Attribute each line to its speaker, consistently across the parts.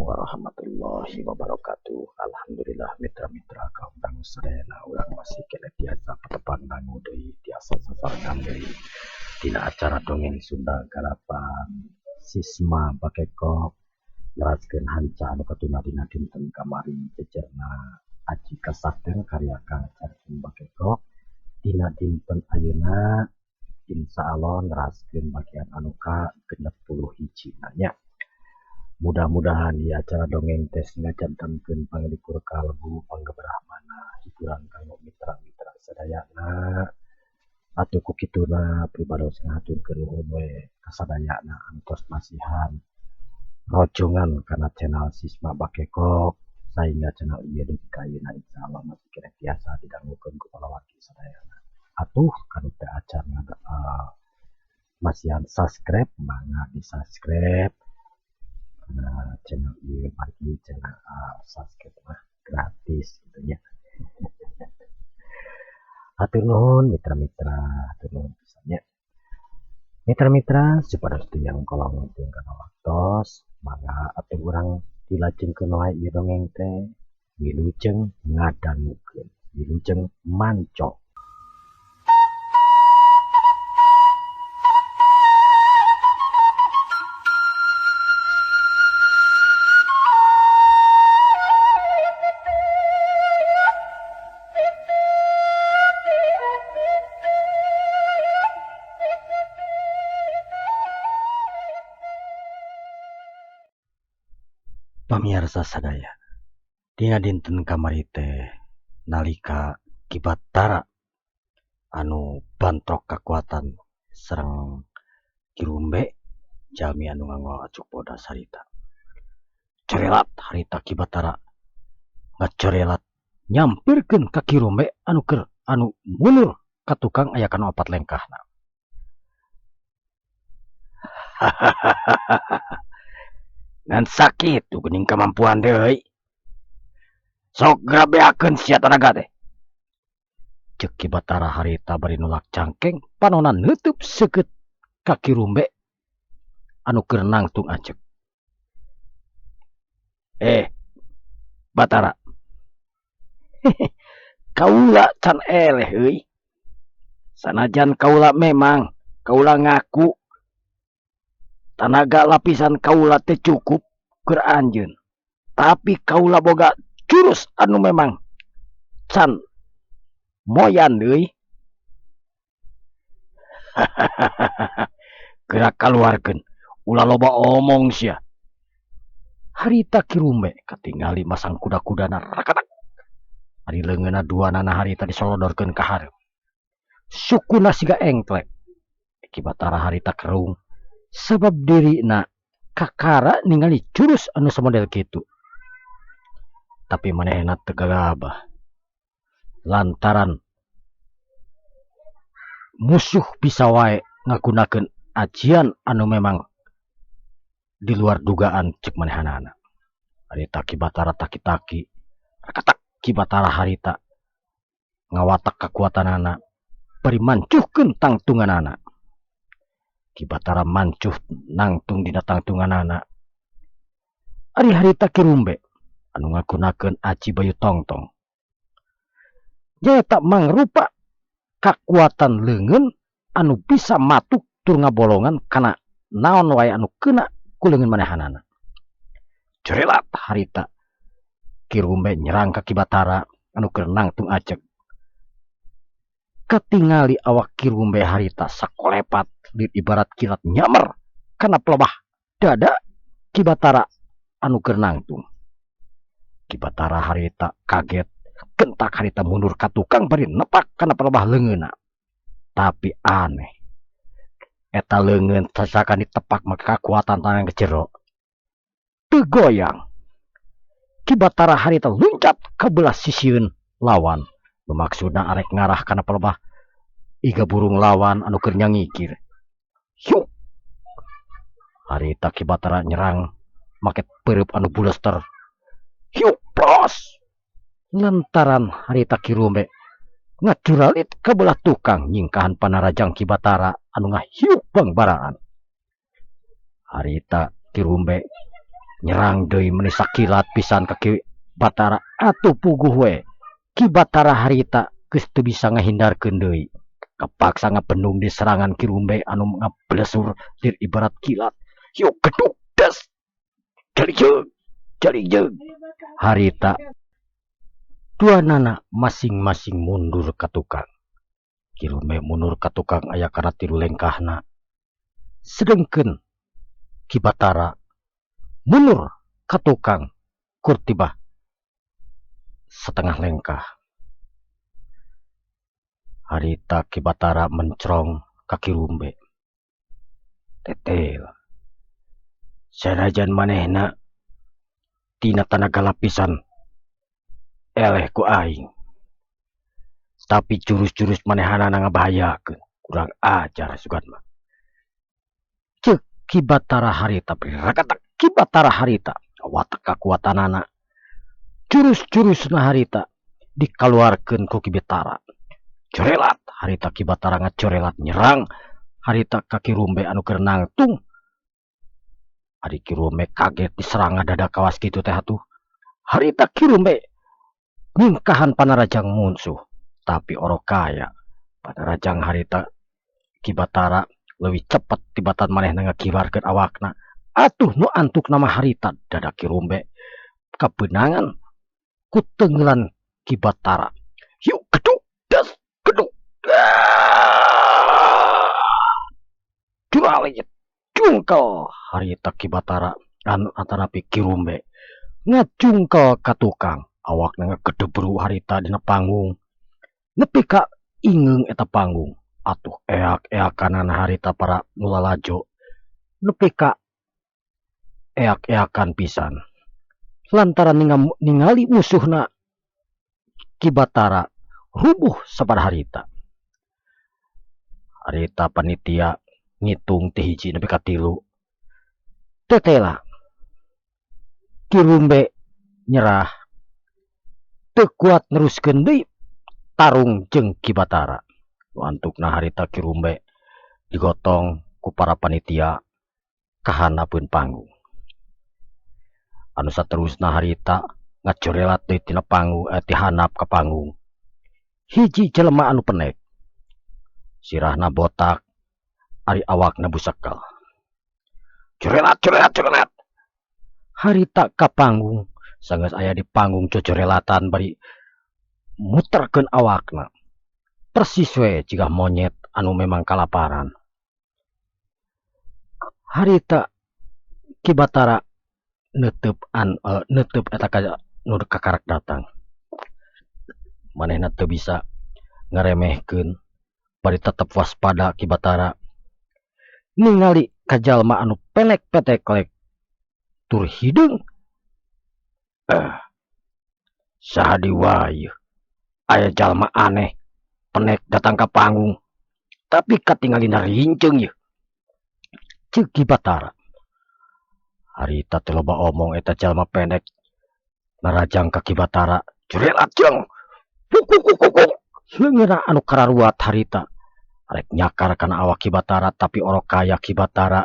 Speaker 1: Warahmatullahi wabarakatuh. Alhamdulillah mitra-mitra kaum dangu sadayana urang masih keneh tiasa patepang dangu deui tiasa sasarengan deui dina acara dongeng Sunda garapan Sisma Bakekok neraskeun hanca anu katuna dina dinten kamari jejerna Aji Kasakten karya Kang Carcing Bakekok. Dina dinten ayeuna insyaallah neraskeun bagian anu ka 61 nya. Mudah-mudahan di acara dongeng teh ngajantenkeun panglikur kalbu panggebrahmana hiburan kanggo mitra-mitra sadayana. Atuh ku kituna pribados ngahaturkeun nuhun we ka sadayana anu tos masihan rojongan kana channel Sisma Bakekok sehingga channel ieu dugi ka ayeuna insyaallah masih keneh tiasa didangukeun ku palawargi sadayana. Atuh kanu teu acan masihan subscribe mangga di subscribe. Nah, channel ieu margi channel subscribe mah gratis gitu nya. Hatur nuhun mitra-mitra, hatur nuhun pisan nya. Mitra-mitra supados teu kolong teuing kana waktos, mangga atuh urang dilajengkeun wae ieu dongeng teh wilujeng ngadangukeun, wilujeng manco. Pamiarsa sadaya, dina dinten kamari teh nalika Ki Batara anu bantrok kakuatan sareng Ki Rumbe jalmi anu nganggo acuk bodas harita. Corelat harita Ki Batara ngacorelat nyampirkeun ka Ki Rumbe anu keur anu mundur ka tukang aya kana opat lengkahna. Ngan sakit tuh geuning kamampuan deui. Sok grabeakeun sia tanaga teh. Ceuk Ki Batara harita bari nolak cangkeng panona neutup seukeut ka Ki Rumbe anu keur nangtung acek. Batara. Kaula can eleh euy. Sanajan kaula memang kaula ngaku tanaga lapisan kaula teh cukup keur anjeun. Tapi kaula boga jurus anu memang can moyan deui. Gerak kaluarkeun ulah loba omong sia. Harita Ki Rumbe katingali masang kuda-kudana rakatak. Ari leungeunna duanana harita disolodorkeun ka hareup. Sukuna siga engklek. Ki Batara harita kerung sabab dirina kakara ningali jurus anu samodel kitu. Tapi manehna teu gagabah lantaran musuh bisa wae ngagunakeun ajian anu memang di luar dugaan cek manehanana. Harita Ki Batara taki-taki, rakatak Ki Batara harita ngawatak kakuatanana bari mancuhkeun tangtunganana. Ki Batara mancuh nangtung dina tangtunganana. Ari harita Ki Rumbe anu ngagunakeun aji bayu tongtong. Nyaeta mangrupa kakuatan leungeun anu bisa matuk tur ngabolongan kana naon wae anu keuna ku leungeun manehanana. Corelat harita Ki Rumbe nyerang ka Ki Batara anu keur nangtung acek. Katingali awak Ki Rumbe harita sakolepat ibarat kilat nyamer kana pelebah dada Ki Batara anu keur nangtung. Ki Batara harita kaget, gentak harita mundur ka tukang bari nepak kana pelebah leungeunna. Tapi aneh, eta leungeun sasakan ditepak make kakuatan tangan ke jero. Teu goyang. Ki Batara harita luncat ka belah sisieun lawan, bemaksudna arek ngarah kana pelebah iga burung lawan anu keur nyangikir. Hyuk. Harita Ki Batara nyerang make peureub anu bulester. Hyuk plos. Lantaran harita Ki Rumbe ngacuralit ka belah tukang nyingkahan panarajang Ki Batara anu ngahiuk bangbaraan. Harita Ki Rumbe Nyerang deui meuni sakilat pisan ka Ki Batara, atuh puguh we Ki Batara harita geus teu bisa ngahindarkeun deui. Kapaksa ngabendung di serangan Ki Rumbe anu ngablesur lir ibarat kilat. Yuk geduk des. Jali jeug. Harita duanana masing-masing mundur ka tukang. Ki Rumbe mundur ka tukang aya kana 3 lengkahna. Sedengkeun Ki Batara mundur ka tukang kurtibah setengah lengkah. Harita Ki Batara mencrong ka Ki Rumbe. Tetel. Sanajan manehna tina tanaga lapisan eleh ku aing. Tapi jurus-jurus manehanana ngabahayakeun. Kurang ajar sugan mah. Ceuk Ki Batara harita rakatak Ki Batara harita watak kakuatanana. Jurus-jurusna harita dikaluarkeun ku Ki Batara. Corelat harita Ki Batara ngacorelat nyerang harita ka Ki Rumbe anu keur nangtung. Ari Ki Rumbe kaget diserang dada kawas kitu teh atuh. Harita Ki Rumbe ningkahan panarajang musuh, tapi orok kaya panarajang harita Ki Batara leuwih cepet tibatan manehna ngakibarkeun awakna. Atuh nu antuk nama harita dada Ki Rumbe kabeunangan ku teungeulan Ki Batara. Yuk geduk das geduk. Juralit jungkel harita Ki Batara anu antarapi Ki Rumbe ngajungkel ka tukang. Awakna ngagedebru harita dina panggung nepi ka ingeung eta panggung. Atuh eak-eakanana harita para nu lalajo nepi ka eak-eakan pisan lantaran ningali musuhna Ki Batara rubuh sabar harita. Harita panitia ngitung ti 1 nepi ka 3. Tetela Ki Rumbe nyerah teu kuat neruskeun deui tarung jeung Ki Batara. Antukna harita Ki Rumbe digotong ku para panitia ka handapeun panggung. Anu saterusna harita ngacorelat deui tina panggung ti handap ka panggung. Hiji jelema anu penek. Sirahna botak, ari awakna busekel. Corelat corelat corelat. Harita ka panggung, sanggeus aya di panggung cocorelatan bari muterkeun awakna. Persis we jiga monyet anu memang kalaparan. Harita Ki Batara neuteub eta ka nu kakarak datang. Manehna teu bisa ngaremehkeun bari tetep waspada Ki Batara. Ningali ka jalma anu penek peteklek tur hideung. Saha deui aya jalma aneh penek datang ka panggung tapi katingalina rinceung yeuh. Ceuk Ki Batara. Harita teh loba omong eta jalma pendek narajang ka Ki Batara. Corelat jeung pukuk. Leungeunna anu kararuat harita arek nyakar kana awak Ki Batara tapi orok kaya Ki Batara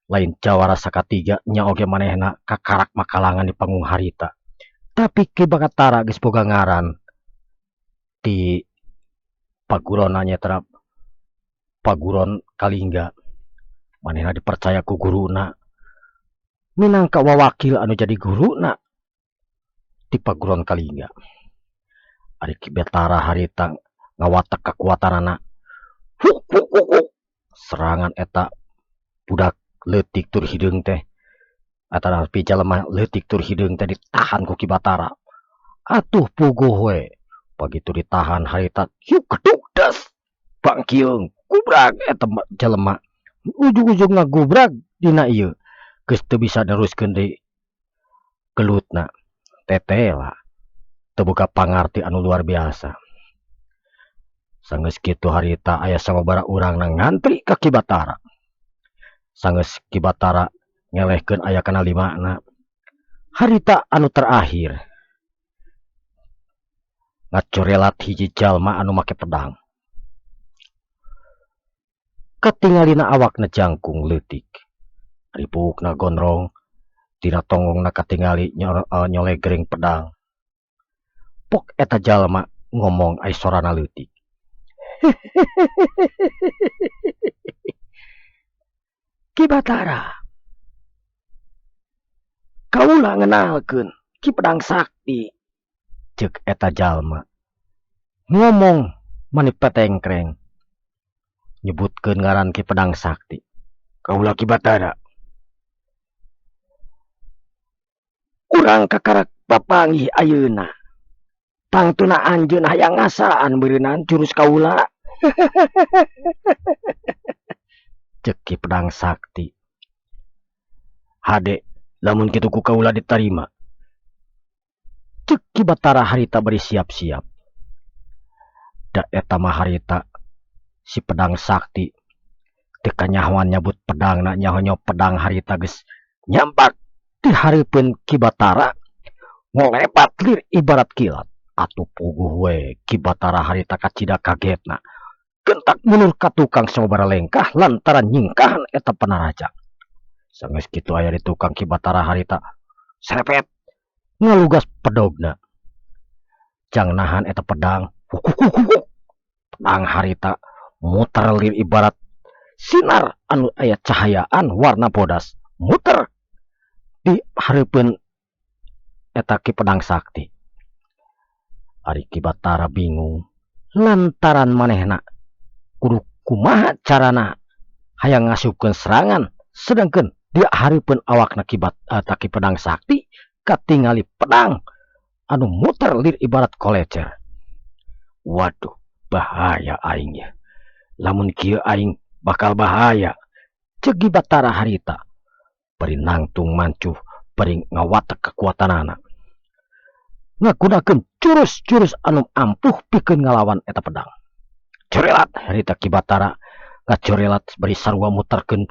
Speaker 1: lain jawara sakatiga nya oge manehna kakarak makalangan di panggung harita. Tapi Ki Batara geus boga ngaran di pagurona nyaeta Paguron Kalingga. Manehna dipercaya ku guruna minangka wawakil anu jadi guruna di Paguron Kalingga. Ari Ki Batara harita ngawatek kakuatanana. Huk huk huk huk. Serangan eta budak leutik tur hideung teh eta pi jalema leutik tur hideung teh ditahan ku Ki Batara. Atuh puguh we. Begitu ditahan harita yuk geduk das bangkieung gubrag eta jelema. Ujung-ujung ngagubrag dina ieu geus teu bisa neruskeun deui gelutna. Tetela teu boga pangarti anu luar biasa. Sanggeus kitu harita aya sababaraha urang ngantri ka Ki Batara. Sanggeus Ki Batara ngelehkeun aya kana limana. Harita anu terakhir ngacorelat hiji jalma anu make pedang. Katingalina awakna jangkung leutik. Ari buukna gondrong, Tina tonggongna katingali nyolegreng pedang. Pok eta jalma ngomong ai sorana leutik. Ki Batara, kaula ngenalkeun Ki Pedang Sakti. Ceuk eta jalma ngomong mani petengkreng nyebutkeun ngaran Ki Pedang Sakti. Kaula Ki Batara, urang kakarak papanggih ayeuna. Tangtuna anjeun hayang ngasaan beureunan jurus kaula. Ceuk Ki Pedang Sakti. Hade lamun kitu ku kaula ditarima. Ceuk Ki Batara harita bari siap-siap. Da eta mah harita si Pedang Sakti teu kanyahoan nyabut pedangna, nyaho-nyaho pedang harita geus nyampak di hareupeun Ki Batara ngolepat lir ibarat kilat. Atuh puguh we Ki Batara harita kacida kagetna. Gentak mundur ka tukang sababaraha lengkah lantaran nyingkahan eta panaraja. Sanggeus kitu aya di tukang Ki Batara harita serepet ngalugas pedogna. Jang nahan eta pedang, hukuk. Pedang harita muter lir ibarat sinar anu aya cahayaan warna bodas muter di hareupeun eta Ki Pedang Sakti. Ari Ki Batara bingung lantaran manehna kudu kumaha carana hayang ngasupkeun serangan sedangkeun di hareupeun awakna Ki Pedang Sakti katingali pedang anu muter lir ibarat kolecer. Waduh, bahaya aing ya. Lamun kieu aing bakal bahaya. Ceuk Ki Batara harita bari nangtung mancuh bari ngawatek kekuatanana. Ngagunakeun jurus-jurus anu ampuh pikeun ngalawan eta pedang. Corelat harita Ki Batara ngacorelat bari sarua muterkeun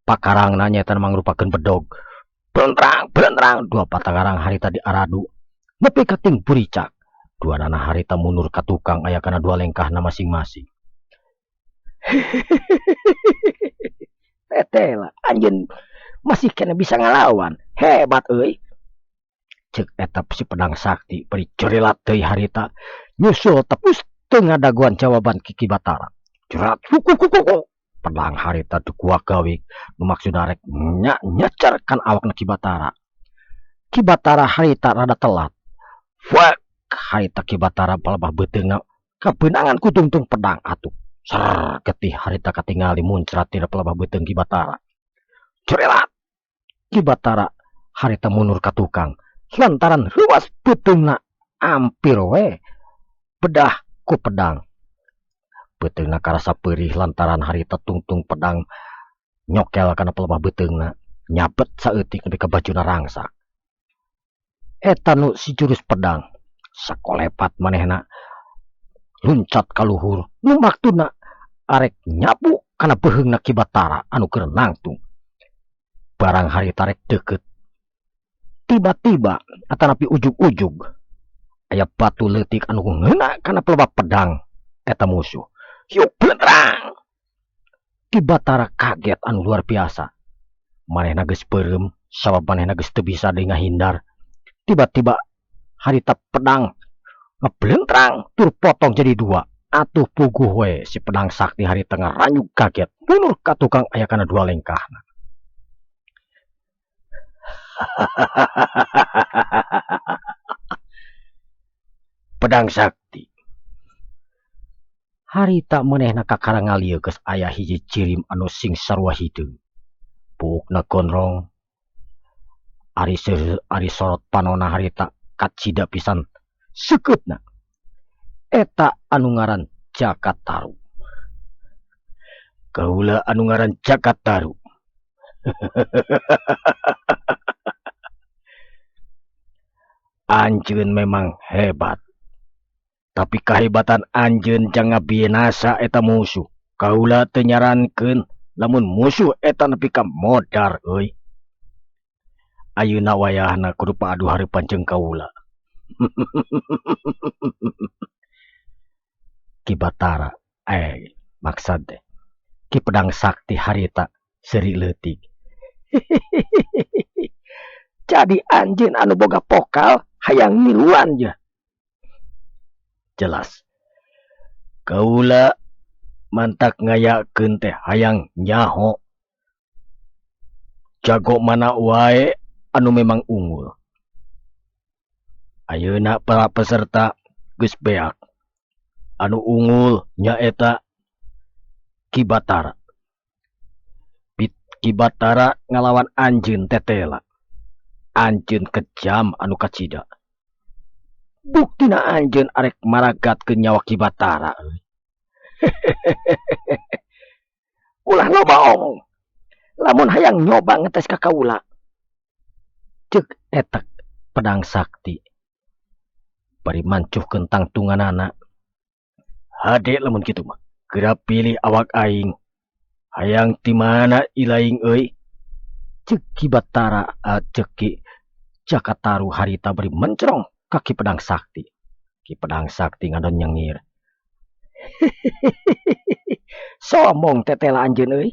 Speaker 1: pakarangna nyaeta mangrupakeun bedog. Blentrang blentrang dua patakarang harita diaradu nepi ka ting buricak. Dua nana harita mundur ka tukang aya kana dua lengkahna masing-masing. Tetela anjeun masih kena bisa ngalawan, hebat euy. Ceuk eta si Pedang Sakti bari corelat deui harita nyusul tepus teu ngadaguan jawaban Ki Batara. Corelat hukuk. Pedang harita dikuak gawik nu maksudna rek nyecerkan awakna Ki Batara. Ki Batara harita rada telat. Fuck harita Ki Batara palebah beuteungna kabeunangan ku tungtung pedang atuh. Ser getih harita katingali muncrat tina palebah beuteung Ki Batara. Corelat Ki Batara harita mundur ka tukang lantaran ruas beuteungna ampir we bedah ku pedang. Beuteungna karasa peurih lantaran harita tungtung pedang nyokel kana pelebah beuteungna nyabet saeutik nepi ka bajuna rangsak. Eta nu si jurus pedang sakolepat manehna luncat ka luhur nu maktuna arek nyapu kana beuheungna Ki Batara anu keur nangtung. Barang harita rek deukeut tiba-tiba atanapi ujug-ujug aya batu leutik anu ngeuna kana pelebah pedang eta musuh. Yuk blentrang. Ki Batara kaget anu luar biasa. Manehna geus beureum sabab manehna geus teu bisa deui ngahindar. Tiba-tiba harita pedang ngeblentrang tur potong jadi dua. Atuh puguh we si Pedang Sakti harita ngaranyug kaget mundur ka tukang aya kana dua lengkahna. Pedang Sakti harita manehna kakara ngalieu geus aya hiji cirim anu sing sarua hideung. Buukna gondrong, ari sorot panona harita kacida pisan seukeutna. Eta anu ngaran Jaka Tarub. Kaula anu ngaran Jaka Tarub. Anjeun memang hebat. Tapi kahebatan anjeun jang ngabinasa eta musuh. Kaula teu nyarankeun lamun musuh eta nepi ka modar euy. Ayeuna wayahna kudu paadu hareupan jeung kaula. Ki Batara maksad teh Ki Pedang Sakti harita seuri leutik. Jadi anjeun anu boga pokal hayang miluan je. Jelas. Kaula mantak ngayakeun teh hayang nyaho. Jago mana wae anu memang unggul. Ayeuna para peserta geus beak. Anu unggul nyaeta Ki Batara. Ki Batara ngalawan anjeun tetela. Anjeun kejam anu kacida. Buktina anjeun arek maragatkeun nyawa Ki Batara. Ulah loba omong. Lamun hayang nyoba ngetes ka kaula. Ceuk eta pedang sakti. Bari mancuhkeun tangtunganana. Hade lamun kitu mah. Geura pilih awak aing. Hayang ti mana ilaing euy? Ceuk Ki Batara, ceuk Ki Jaka Taru harita bari mencerong ka Ki Pedang Sakti. Ki Pedang Sakti ngadon nyengir. Sombong tetela anjeun euy.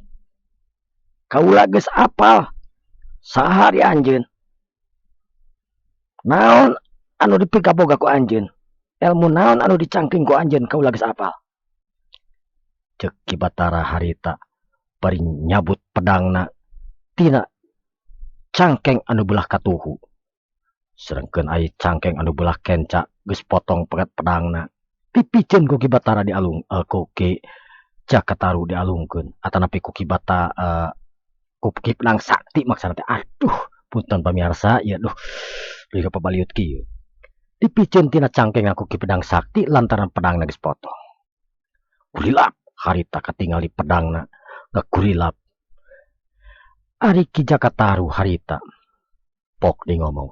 Speaker 1: Kaula geus apal saha di anjeun. Naon anu dipikaboga ku anjeun? Ilmu naon anu dicangking ku anjeun kaula geus apal. Ceuk Ki Batara harita bari nyabut pedangna tina cangkeng anu belah katuhu. Sedengkeun aya cangkeng anu belah kenca geus potong pegat pedangna. Pipiceun ku Ki Batara dialung, ku Ki Jaka Taru dialungkeun atanapi ku Ki Bata, ku Ki Pedang Sakti maksana teh. Aduh, punten pamirsa ieu duh deui ka pabaliut kieu. Dipiceun tina cangkeng ku Ki Pedang Sakti lantaran pedangna geus potong. Gurilap harita katingali pedangna ngagurilap. Ari Ki Jaka Taru harita pok di ngomong.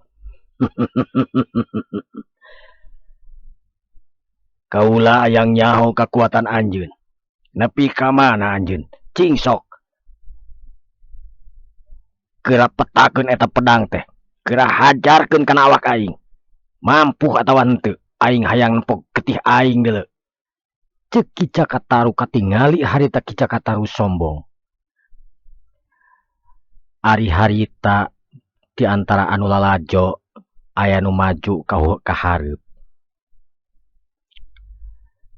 Speaker 1: Kaula hayang nyaho kakuatan anjeun. Nepi ka mana anjeun? Cing sok. Geura petakeun eta pedang teh. Geura hajarkeun kana awak aing. Mampuh atawa henteu? Aing hayang nempok getih aing deuleu. Ceuk Ki Jaka Taru katingali harita Ki Jaka Taru sombong. Ari harita di antara anu lalajo aya nu maju ka hareup.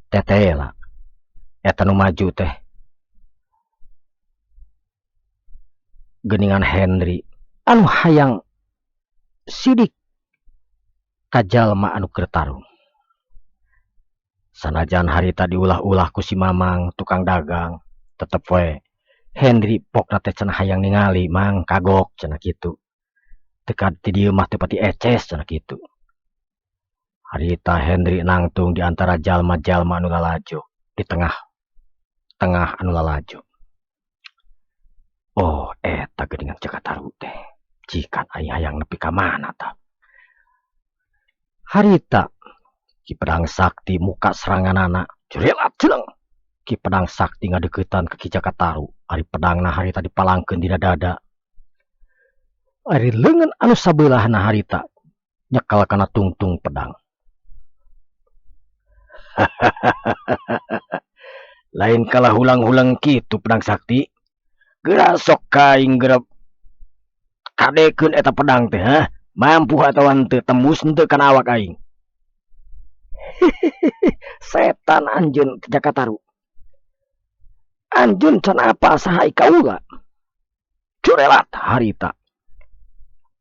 Speaker 1: Tetela eta nu maju teh geuningan Henry anu hayang sidik ka jalma anu keur tarung. Sanajan harita diulah-ulah ku si Mamang tukang dagang, tetep we Henry pokna teh cenah hayang ningali mang kagok cenah kitu. Teu ti dieu mah teu pati eces cenah kitu. Harita Henry nangtung di antara jalma-jalma anu lalajo, di tengah-tengah anu lalajo. Oh, eta geuningan Jaka Taru teh. Cikan aing hayang nepi ka mana tah. Harita Ki Pedang Sakti muka seranganana, jerelat jeleng. Ki Pedang Sakti ngadeuketan ka Ki Jaka Taru. Ari pedangna harita dipalangkeun dina dada. Ari leungeun anu sabeulahna harita nyekel kana tungtung pedang. Lain kalah hulang-hulang kitu Pedang Sakti. Geura sok ka aing geura kadekeun eta pedang teh, hah? Mampu atawa henteu tembus henteu kana awak aing. Setan anjeun Jaka Taru. Anjeun can apa saha kaula. Corelat harita.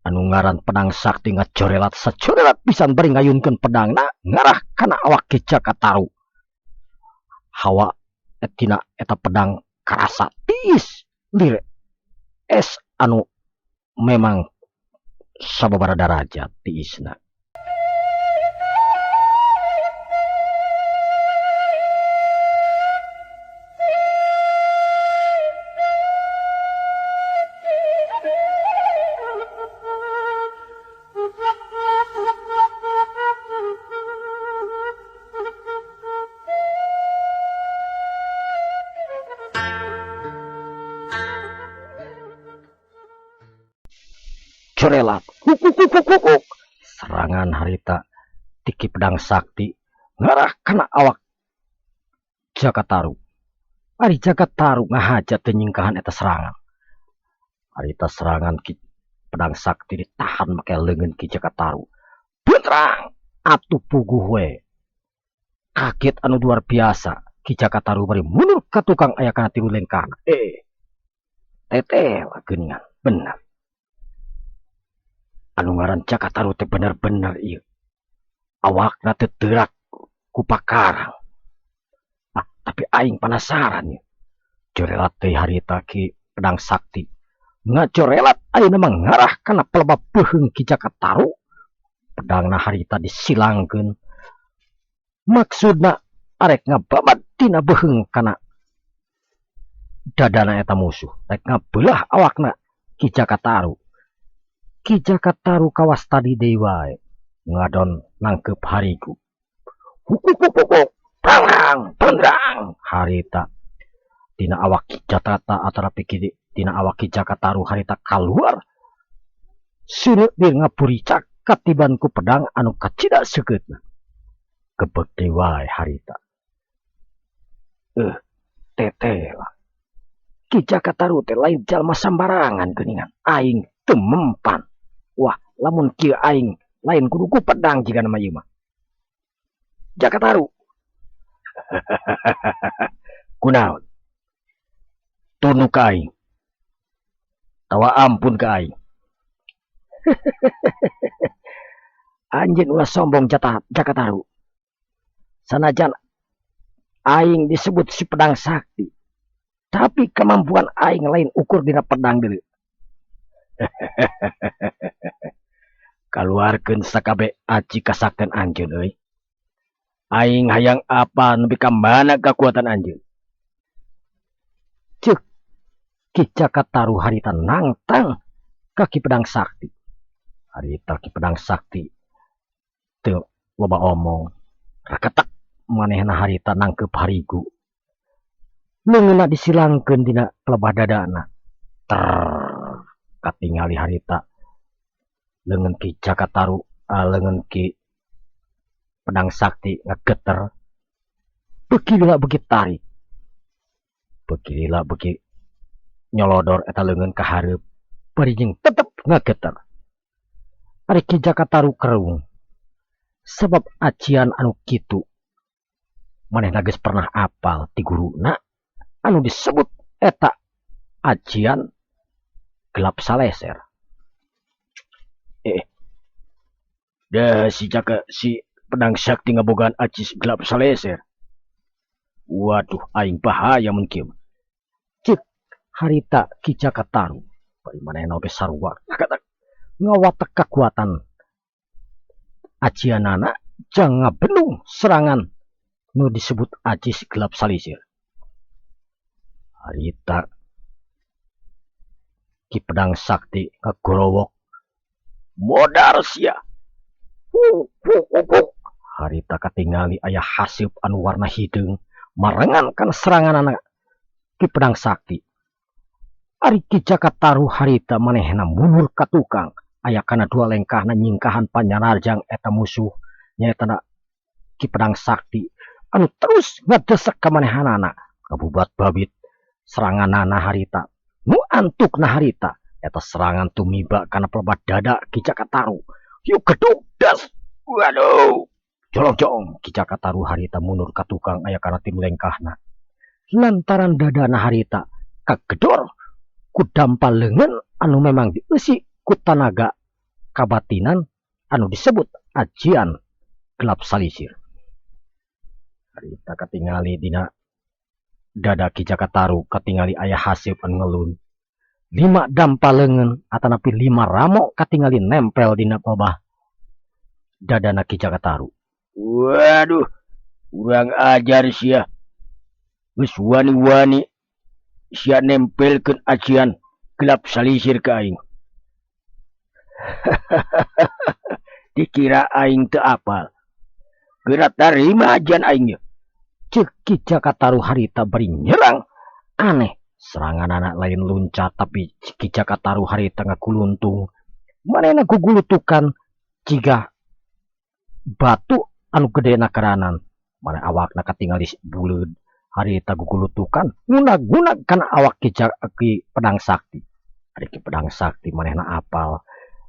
Speaker 1: Anu ngaran Pedang Sakti ngacorelat sacorelat pisan bari ngayunkeun pedangna ngarah kana awak Ki Jaka Taru. Hawa tina eta pedang karasa tiis lir es anu memang sababaraha darajat tiisna. Corelat, huk. Serangan harita ti Ki Pedang Sakti ngarah kana awak Jaka Taru. Ari Jaka Taru ngahaja teu nyingkahan eta serangan. Harita serangan Ki Pedang Sakti ditahan make leungeun Ki Jaka Taru. Bentrang atuh puguh we. Kaget anu luar biasa. Ki Jaka Taru bari mundur ka tukang aya kana tilu lengkahna. Teteh geuningan bener. Anu ngaran Jaka Taru teh bener-bener ieu. Awakna teu teurak ku pakarang. Ah, tapi aing penasaran ieu. Jorelat teh harita Ki Pedang Sakti. Ngajorelat ayeuna mah ngarah kana pelebab beuheung Ki Jaka Taru. Pedangna harita disilangkeun. Maksudna arek ngababat tina beuheung kana dadana eta musuh. Rek ngabelah awakna Ki Jaka Taru. Ki Jaka Taru kawas tadi deui wae ngadon nangkep harigu. Hukuk prang pendrang harita tina awak Ki Jaka atarapi tina awak Ki Jaka Taru harita kaluar seuneu dir ngaburicak katiban ku pedang anu kacida seukeutna. Gebeg deui wae harita. Teteh lah. Ki Jaka Taru teh lain jalma sambarangan geuningan. Aing teu mempan. Wah, lamun kieu aing lain kudu ku pedang jigana mah ieu mah. Jaka Taru. Kunaon? Tunduk ka aing. Tawa ampun ka aing. Anjeun ulah sombong Jaka Taru. Sanajan aing disebut si Pedang Sakti, tapi kemampuan aing lain ukur dina pedang deui. Kaluarkeun sakabe aci kasakten anjeun euy. Aing hayang apa nepi ka mana kekuatan anjeun. Ceuk Ki Jaka Taru harita nangtang ka Ki Pedang Sakti. Harita Ki Pedang Sakti teu loba omong. Raketek manehna harita nangkep harigu. Leungeunna disilangkeun dina pelebah dadana. Ter katingali harita leungeun Ki Jaka Taru, leungeun Ki Pedang Sakti ngageter. Beuki lila beuki tarik. Beuki lila beuki nyolodor eta leungeun ka hareup. Bari jeung tetep ngageter. Ari Ki Jaka Taru kerung. Sebab ajian anu kitu manehna geus pernah apal ti guruna anu disebut eta ajian gelap saleser. Dah si Jaka si Pedang Sakti ngabogaan aji gelap saleser. Waduh, aing bahaya mun kieu. Ceuk harita Ki Jaka Taru. Bari manehna oge sarua ngawatek kakuatan ajianana jang ngabendung serangan nu disebut aji gelap salisir. Harita Ki Pedang Sakti ngagorowok modar sia. Harita katingali aya haseup anu warna hideung marengan kana serangan anak Ki Pedang Sakti. Ari Ki Jaka Taru harita manehna mundur ka tukang aya kana dua lengkahna nyingkahan panyanarjang eta musuh nyaeta Ki Pedang Sakti anu terus ngadesek ka manehanana kabubat babit seranganana harita nu antukna harita eta serangan tumiba kana pelebat dada Ki Jaka Taru. Yuk gedug das. Waduh, jolong-jong Ki Jaka Taru harita mundur ka tukang aya kana tilu lengkahna lantaran dadana harita kagedor ku dampal leungeun anu memang dieusi ku tanaga kabatinan anu disebut ajian gelap salisir. Harita katingali dina dada Ki Jaka Taru katingali aya haseup anu ngelun. 5 dampal leungeun atanapi 5 ramo katingali nempel dina babah dadana Ki Jaka Taru. Waduh, urang ajar sia. Geus wani-wani sia nempelkeun ajian gelap salisir ka aing. Dikira aing teu apal. Geura tarima ajian aing ye. Ceuk Ki Jaka Taru harita bari nyerang. Aneh, serangan anak lain luncat tapi Ki Jaka Taru harita ngaguluntung. Manehna gugulutukan jiga batu anu gedena keranan. Maneh awakna katingali buleud harita gugulutukan ngunag-ngunag kana awak Ki Pedang Sakti. Ari Ki Pedang Sakti manehna apal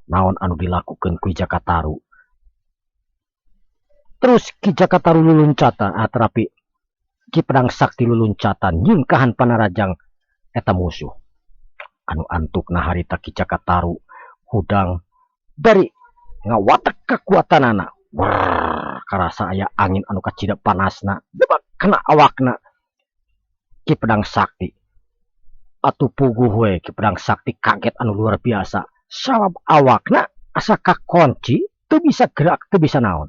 Speaker 1: naon anu dilakukeun ku Jaka Taru. Terus Ki Jaka Taru luluncatan atanapi Ki Pedang Sakti luluncatan nyingkahan panarajang eta musuh. Anu antukna harita Ki Jaka Taru hudang bari ngawatek kakuatanana. Wrrr, karasa aya angin anu kacida panasna debak kana awakna Ki Pedang Sakti. Atuh puguh we Ki Pedang Sakti kaget anu luar biasa sabab awakna asa kakonci teu bisa gerak teu bisa naon.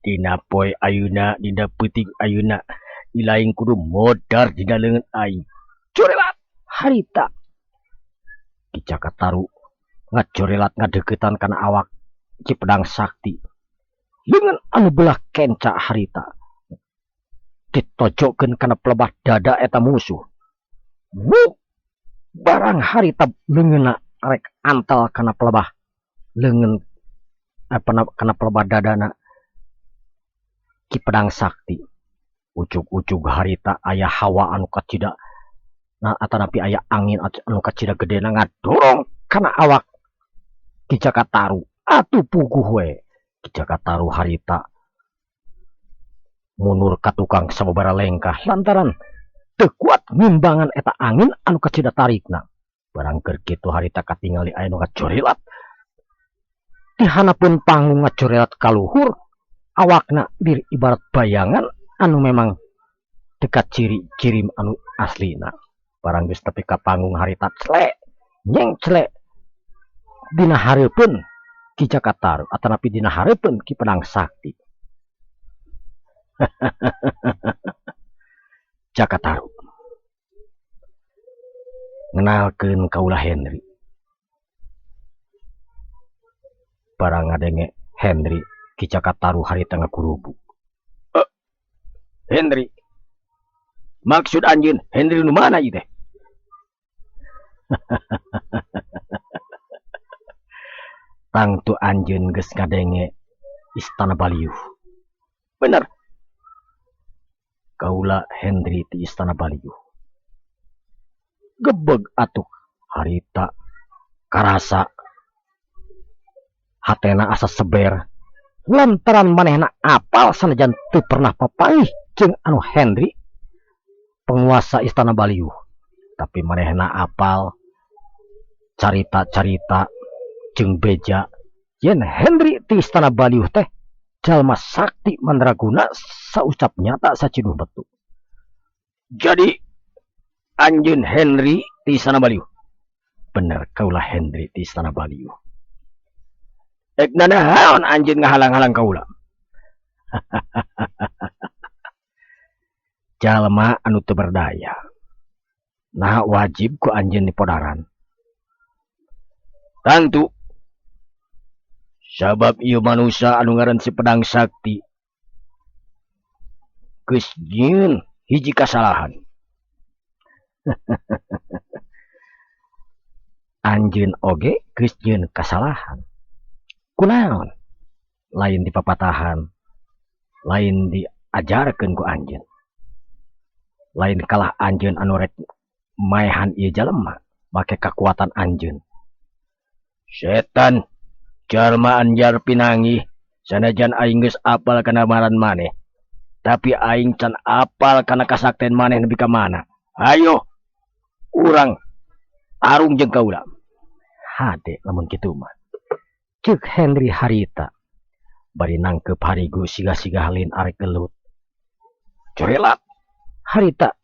Speaker 1: Dina poe ayeuna dina peuting ayeuna ilaing kudu modar dina leungeun aing. Corelat harita Ki Jaka Taru ngacorelat ngadeuketan kana awak Ki Pedang Sakti. Leungeun anu belah kenca harita ditojokkeun kana pelebah dada eta musuh. Wup, barang harita leungeunna rek antel kana pelebah leungeun kana pelebah dadana Ki Pedang Sakti. Ujug-ujug harita aya hawa anu kacida nah atanapi aya angin anu kacida gedena ngadorong kana awak Ki Jaka Taru. Atuh puguh we Ki Jaka Taru harita mundur ka tukang sababaraha lengkah lantaran teu kuat ngimbangan eta angin anu kacida tarikna. Barang keur kitu harita katingali aya nu ngacorelat di hanapeun panggung ngacorelat kaluhur awakna dir ibarat bayangan anu memang dekat ciri-ciri anu aslina. Barang geus tepi ka panggung harita clek nyeng clek dina hareupeun Ki Jaka Taru atanapi dina hareupeun Ki Pedang Sakti. Jaka Taru ngenalkeun kaula Henry. Barang ngadenge Henry Ki Jaka Taru harita ngakurubuk. Henry, maksud anjeun Henry nu mana ieu teh? Tangtu anjeun geus ngadenge Istana Baliuh. Bener. Kaula Henry ti Istana Baliuh. Gebeg atuh harita karasa hatena asa seber lantaran manehna apal sanajan teu pernah papanggih jeung anu Henry penguasa Istana Baliuh. Tapi manehna apal carita-carita jeung beja yen Henry ti Istana Baliuh teh jalma sakti mandraguna saucap nyata saciduh metu. Jadi anjeun Henry ti Istana Baliuh. Bener kaula Henry ti Istana Baliuh. Ek nanaon anjeun ngahalang-halang kaula? Jalma anu teu berdaya. Nah wajib ku anjeun dipodaran. Tangtu sabab ieu manusia anu ngaran si Pedang Sakti geus nyieun hiji kasalahan. Anjeun oge geus nyieun kasalahan. Kunaon? Lain dipapatahan, lain diajarkeun ku anjeun. Lain kalah anjeun anu rek maehan ieu jalema make kakuatan anjeun. Setan jalma anjar pinangi sanajan aing geus apal kana maran maneh, tapi aing can apal kana kasakten maneh nepi ka mana. Ayo urang tarung jeung kaula. Hade lamun kitu mah. Ceuk Henry harita bari nangkep harigu siga-siga halin arek gelut. Corelat harita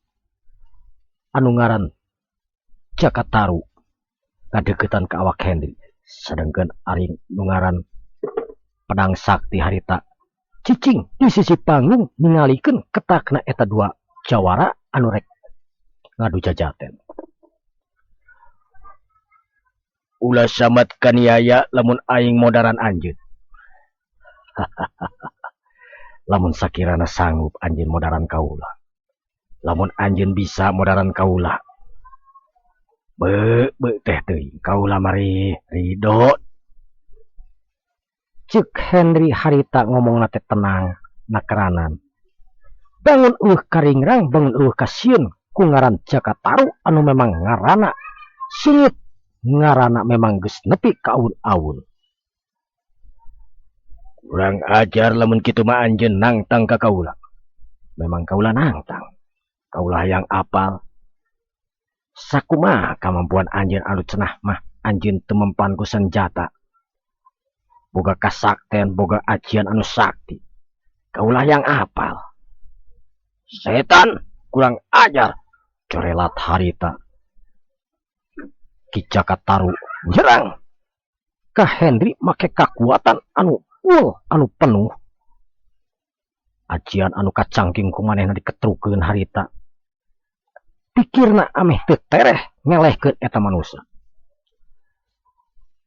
Speaker 1: anu ngaran Jaka Taru ngadeukeutan ka awak Henry. Sedangkan ari nu ngaran Pedang Sakti harita cicing di sisi panggung ningalikeun ketakna eta dua jawara anu rek ngadu jajaten. Ulah samat kaniaya lamun aing modaran anjeun. Lamun sakirana sanggup anjeun modaran kaula. Lamun anjeun bisa modaran kaula. Be be teh teuing kaula mari ridho. Ceuk Henry harita ngomongna teh tenang nakeranan. Bangun eueuh karingrang, bangun eueuh kasieun Ku ngaran Jaka Taru anu memang ngarana singit, ngarana memang geus nepi ka awun-awun. Kurang ajar lamun kitu mah anjeun nangtang ka kaula. Memang kaula nangtang. Kaula hayang apal sakumaha kamampuan anjeun anu cenah mah anjeun teu mempan ku senjata. Boga kasakten, boga ajian anu sakti. Kaula hayang apal. Setan kurang ajar, corelat harita. Ki Jaka Taru nyerang ka Henry make kakuatan anu full, anu penuh. Ajian anu kacangking ku manehna diketrukeun harita. Pikirna ameh teu tereh ngelehkeun eta manusa.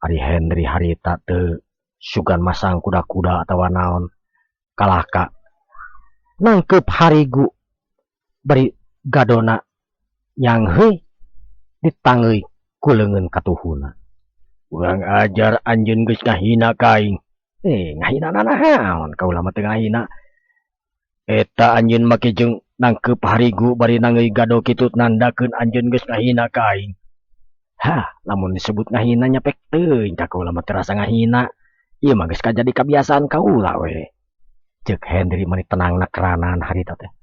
Speaker 1: Ari Henry harita teu sugan masang kuda-kuda atawa naon, kalahka nangkeup harigu bari gadona nyangheuy ditanggeuy ku leungeun katuhuna. Urang ajar anjeun geus ngahina ka aing. Ngahina nanaon kaula mah teu ngahina. Eta anjeun make jeung nangkeup harigu bari nanggeuy gado kitu nandakeun anjeun geus ngahina ka aing. Hah, lamun disebut ngahina nya pek teuing ka kaula mah terasa ngahina. Ieu mah geus kajadi kabiasaan kaula we. Ceuk Henry mani tenangna keranan harita teh.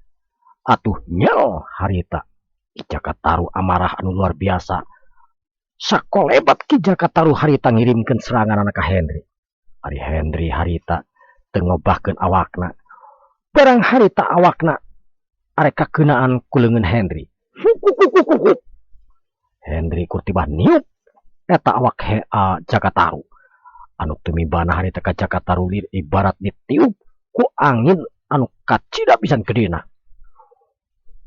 Speaker 1: Atuh nyel harita. Ki Jaka Taru amarah anu luar biasa. Sakolebat Ki Jaka Taru harita ngirimkeun seranganana ka Henry. Ari Henry harita teu ngobahkeun awakna. Barang harita awakna arek kakeunaan ku leungeun Henry. Hukukukukuk. Henry kur tibah niup eta awak Jaka Taru. Anu tumibana harita ka Jaka Taru ibarat ditiup ku angin anu kacida pisan gedena.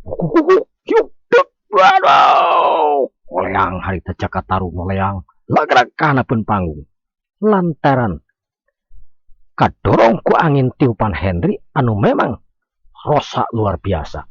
Speaker 1: Hukukukuk. Hiuk dek. Waduh. Ngoleang harita Jaka Taru ngoleang lagrak ka handapeun panggung. Lantaran kadorong ku angin tiupan Henry anu memang rosa luar biasa.